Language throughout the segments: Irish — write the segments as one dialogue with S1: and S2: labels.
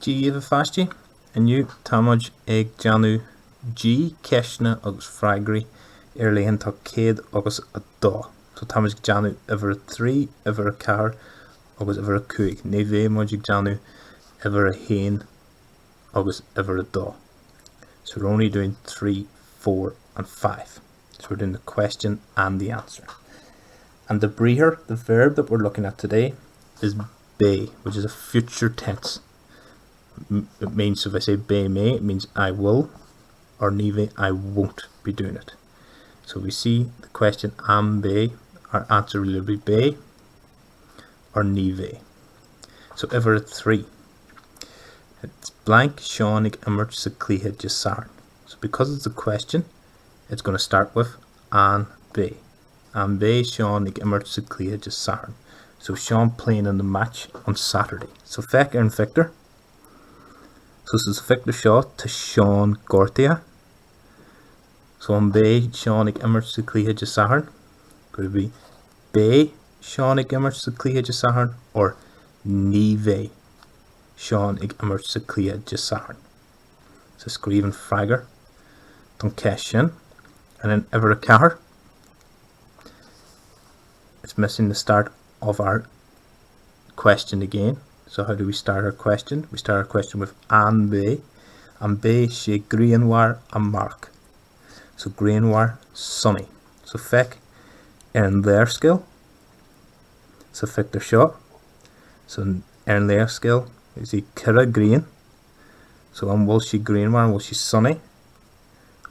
S1: Dia dhaoibh a pháistí, inniu tá muid ag déanamh G ceisteanna agus freagraí ar leathanach 102. So tá muid ag déanamh uimhir a 3, uimhir a 4 agus uimhir a 5. Ní bheidh muid ag déanamh uimhir a 1 agus uimhir a 2. So we're only doing 3, 4 and 5. So we're doing the question and the answer. And the briathar, the verb that we're looking at today is beidh, which is a future tense. It means if I say beidh mé, it means I will, or ní bheidh, I won't be doing it. So we see the question an mbeidh, our answer will be beidh or ní bheidh. So uimhir a 3. It's blank Seán ag imirt sa cluiche Dé Sathairn. So because it's a question, it's going to start with an mbeidh. An mbeidh Seán ag imirt sa cluiche Dé Sathairn? So Seán playing in the match on Saturday. So féach ar an phictiúr. So sa phictiúr seo tá Seán gortaithe. So an mbeidh Seán ag imirt sa cluiche Dé Sathairn? Could it be beidh Seán ag imirt sa cluiche Dé Sathairn or ní bheidh Seán ag imirt sa cluiche Dé Sathairn? So scríobh an freagra don cheist sin. And then uimhir a 4, it's missing the start of our question again. So how do we start our question? We start our question with an mbeidh. An mbeidh sé grianmhar amárach. So grianmhar, sunny. So féach ar an léarscáil sa phictiúr seo. So ar an léarscáil, you see ceithre grian. So an bhfuil sé grianmhar, an bhfuil sé sunny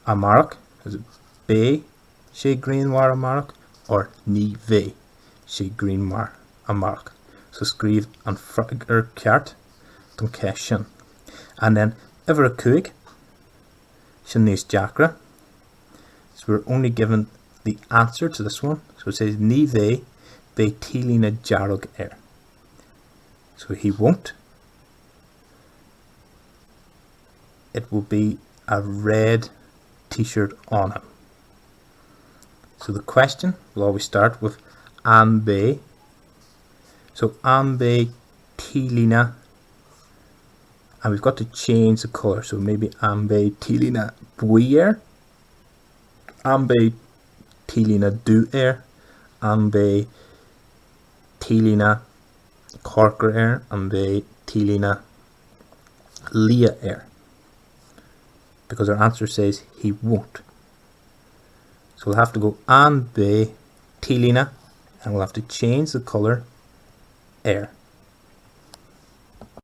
S1: amárach? Is it beidh sé grianmhar amárach or ní bheidh sé grianmhar amárach? So scríobh an freagra ceart don cheist sin. And then uimhir a 5, sin níos deacra. So we're only given the answer to this one. So it says ní bheidh, beidh t-léine dearg air. So he won't it will be a red t-shirt on him. So the question will always start with an mbeidh. So an mbeidh t-léine and we've got to change the colour so maybe an mbeidh t-léine buí air, an mbeidh t-léine dubh air, an mbeidh t-léine corcra air, an mbeidh t-léine liath air? Because our answer says he won't. So we'll have to go an mbeidh t-léine and we'll have to change the colour air.